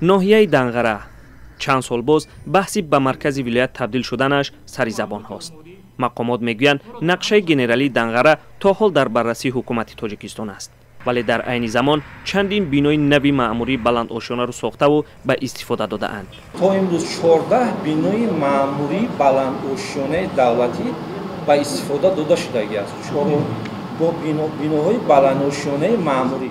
Ноҳияи Данғара чанд сол боз баҳси ба маркази вилоят табдил шуданаш сари забонҳост. Мақомот мегӯянд, нақшаи генералии Данғара то ҳол дар баррасии ҳукумати Тоҷикистон аст, вале дар айни замон чандин бинои нави маъмурии баландошёнаро сохтаву ба истифода додаанд. То имрӯз 14 бинои маъмурии баландошёнаи давлатӣ ба истифода дода шудагӣ аст, бо биноҳои баландошёнаи маъмурӣ.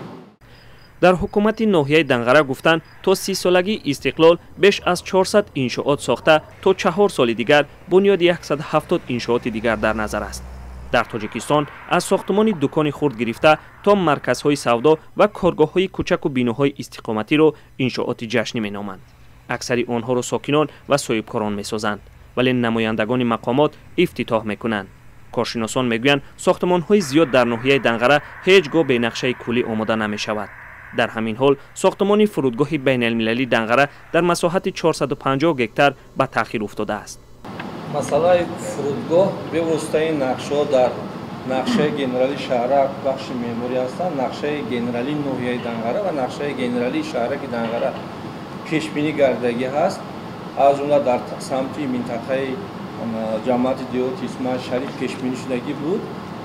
Дар ҳукумати ноҳияи Данғара гуфтанд, то 30-солагии истиқлол беш аз 400 иншоот сохта, то 4 соли дигар бунёди 170 иншооти дигар дар назар аст. Дар Тоҷикистон аз сохтумони дукони хурд гирифта то марказҳои савдо ва коргоҳҳои кӯчаку биноҳои истиқоматиро иншооти ҷашнӣ меноманд. Аксари онҳоро сокинон ва соҳибкорон месозанд, вале намояндагони мақомот ифтитоҳ мекунанд. Коршиносон мегӯянд, сохтумонҳои зиёд дар ноҳияи Данғара ҳеҷ гоҳ бенақшаи куллӣ омода намешавад. Дар ҳамин ҳол сохтумони фурудгоҳи байналмилалии Данғара дар масоҳати 450 гектар ба таъхир уфтодааст. Масъалаи фурудгоҳ бевоситаи нақшаҳо дар нақшаи генералии шаҳрак бахши меъморӣ ҳастанд. Нақшаи генералии ноҳияи Данғара ва нақшаи генералии шаҳраки Данғара пешбинӣ гардагӣ ҳаст. Аз ҷумла дар самти минтақаи ҷамоати деҳоти Исмоил Шариф пешбинӣ шудагӣ буд,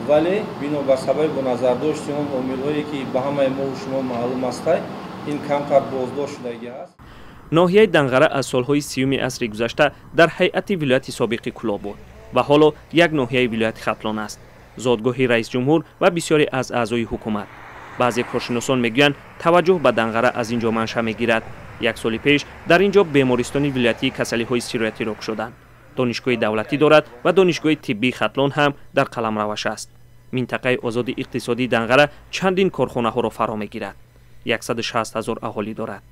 вале бино ба сабаби бо назардошти он омилҳое, ки ба ҳамаи мову шумо маълум астад, ин камтар боздошт шудагӣ ҳаст. Ноҳияи Данғара аз солҳои 30-уми асри гузашта дар ҳайати вилояти собиқи Кӯлоб буд ва ҳоло як ноҳияи вилояти Хатлон аст, зодгоҳи раисҷумҳур ва бисёре аз аъзои ҳукумат. Баъзе коршиносон мегӯянд, таваҷҷӯҳ ба Данғара аз ин ҷо манша мегирад. Як соли пеш дар ин ҷо бемористони вилоятии касалиҳои сироятиро кушоданд. Донишгоҳи давлатӣ дорад ва Донишгоҳи тиббии Хатлон ҳам дар қаламраваш аст. Минтақаи озоди иқтисодии Данғара чандин корхонаҳоро фаро мегирад, 160 000 аҳолӣ дорад.